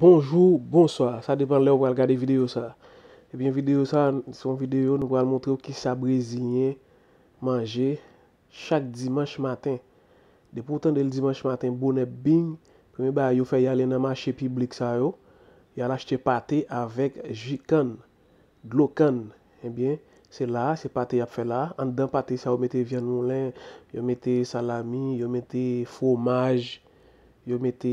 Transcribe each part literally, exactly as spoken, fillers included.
Bonjou, bonswa, sa depann lè w pral gade videyo sa. Ebyen, videyo sa, se yon videyo nou pral montre w kisa Brezilyen manje chak dimanch maten. Depi w tande l dimanch maten, bonè bing, premye bagay yo fè, y ale nan mache piblik sa yo, y al achte pate avèk ji kann, dlo kann. Ebyen, se la a, se pate y ap fè la a. Anndan pate sa, yo mete vyann moulen, yo mete salami, yo mete fwomaj, yo mete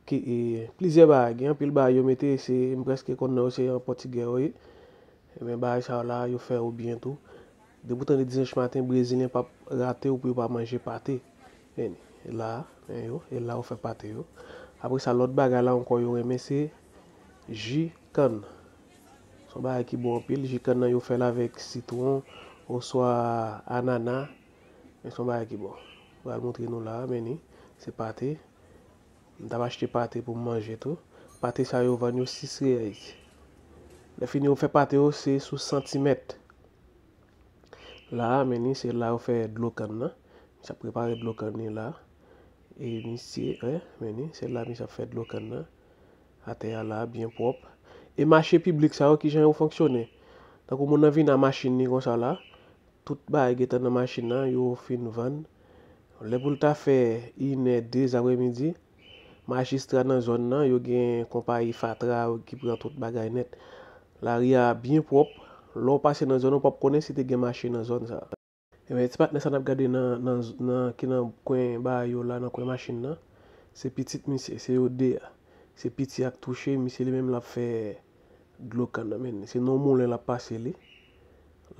ke, e, plizyè bagay. Gen anpil bagay yo mete, se, m prèske konn non yo, se an pòtigè yo ye. Ebyen, bagay sa yo la, yo fè yo byen tou. Depi w tande dimanch maten, Brezilyen p ap rate w pou yo pa manje pate. Men, e la, men yo, e la yo fè pate yo. Apre sa, lòt bagay la ankò yo renmen, se ji kann. Se yon bagay ki bon anpil. Ji kann nan, yo fè l avèk sitwon oswa anana. Men se yon bagay ki bon. M pral montre nou la, men ni, se pate. M t ap achte pate pou m manje tou. Pate sa yo vann yo sis reais. Lè fini yo fè pate yo, se sou santimèt. La a, men ni, se la yo fè dlo kann nan. Misye ap prepare dlo kann li la. E misye, en, men ni, se la misye ap fè dlo kann nan. Atè a la, byen pwòp. E mache piblik sa yo, kijan yo fonksyone? Tankou moun nan vin a machin li konsa la, tout bagay gentan nan machin nan, yo fin vann. Lè pou l ta fè inè, de zè apremidi, majistra nan zòn nan, yo gen konpayi fatra yo ki pran tout bagay nèt. Lari a byen pwòp. Lè w pase nan zòn nan, w p ap konnen si te gen mache nan zòn sa. Ebyen, ti patnè sa n ap gade nan, nan, nan, ki nan kwen bagay yo la, nan kwen machin nan, se pitit misye, se yo de a. Se piti a k touche, misye li menm l ap fè dlo kann nan, men se nan yon moulen l ap pase li.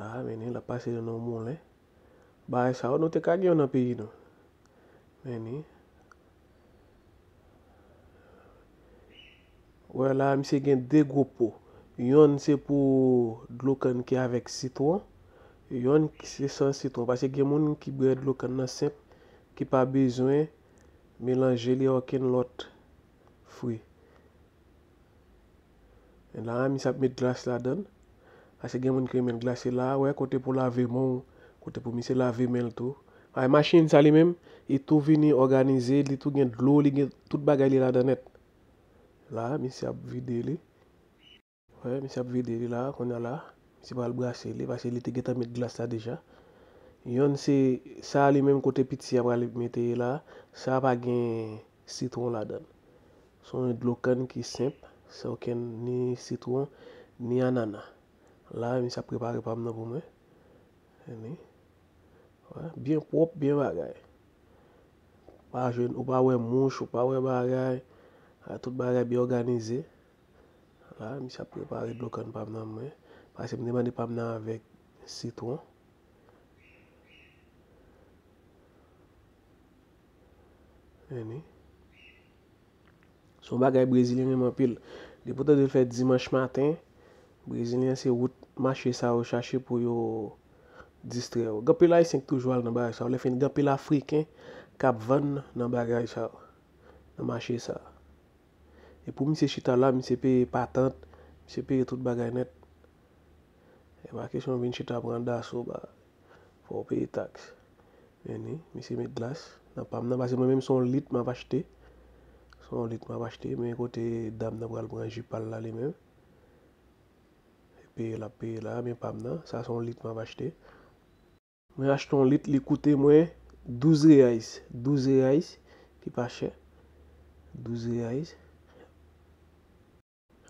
La, men li, l ap pase li nan yon moulen. Bagay sa yo, nou te ka gen yo nan peyi nou. Men ni. Wè la, misye gen de gwo po. Yonn se pou dlo kann ki avèk sitwon. Yonn se san sitwon. Paske gen moun ki bwè dlo kann nan senp, ki pa bezwen melanje li a okenn lòt fwi. E la, misye ap met glas ladan l. Paske gen moun ki renmen l glase la. Wè, kote pou lave men w, kote pou misye lave men l tou. Ay, machin sa li menm, li tou vini òganize, li tou gen dlo, li gen tout bagay li ladan nèt. La, misye ap vide li. Wè, misye ap vide li la, kounye a la. Misye pral brase li, paske li te gentan met glas la deja. Yonn se sa li menm kote piti a pral mete la. Sa pa gen sitwon ladan l. Se yon dlo kann ki senp, san okenn ni sitwon, ni anana. La, misye ap prepare pa m nan pou mwen. Ni. Wè, byen pwòp, byen bagay. Pa jwenn, ou pa wè mouch, ou pa wè bagay. A, tout bagay byen òganize. La, misye ap prepare dlo kann pa m nan mwen. Paske m te mande pa m nan avèk sitwon. Ni. Se yon bagay Brezilyen renmen anpil. Depi w tande l fè dimanch maten, Brezilyen se wout mache sa yo chache pou yo distrè yo. Gen anpil Ayisyen ki toujou al nan bagay sa yo. Lè fini, gen anpil Afriken k ap vann nan bagay sa yo, nan mache sa yo. E pou misye chita la, misye peye patant, misye peye tout bagay nèt. E pa kesyon vin chita pran daso, ba, fò w peye taks. Men ni, misye met glas nan pa m nan, paske mwen menm se yon lit m ap achte. Se yon lit m ap achte, men kote dam nan pral pran ji pa l la li menm. Peye l ap peye la, men pa m nan, sa se yon lit m ap achte. Mwen achte yon lit, li koute mwen douz reais. Douz reais, ki pa chè. Douz reais.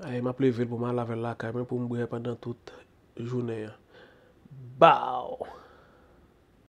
Ay, m ap leve l pou m al avè l lakay mwen pou m bwè pandan tout jounen an. Baw!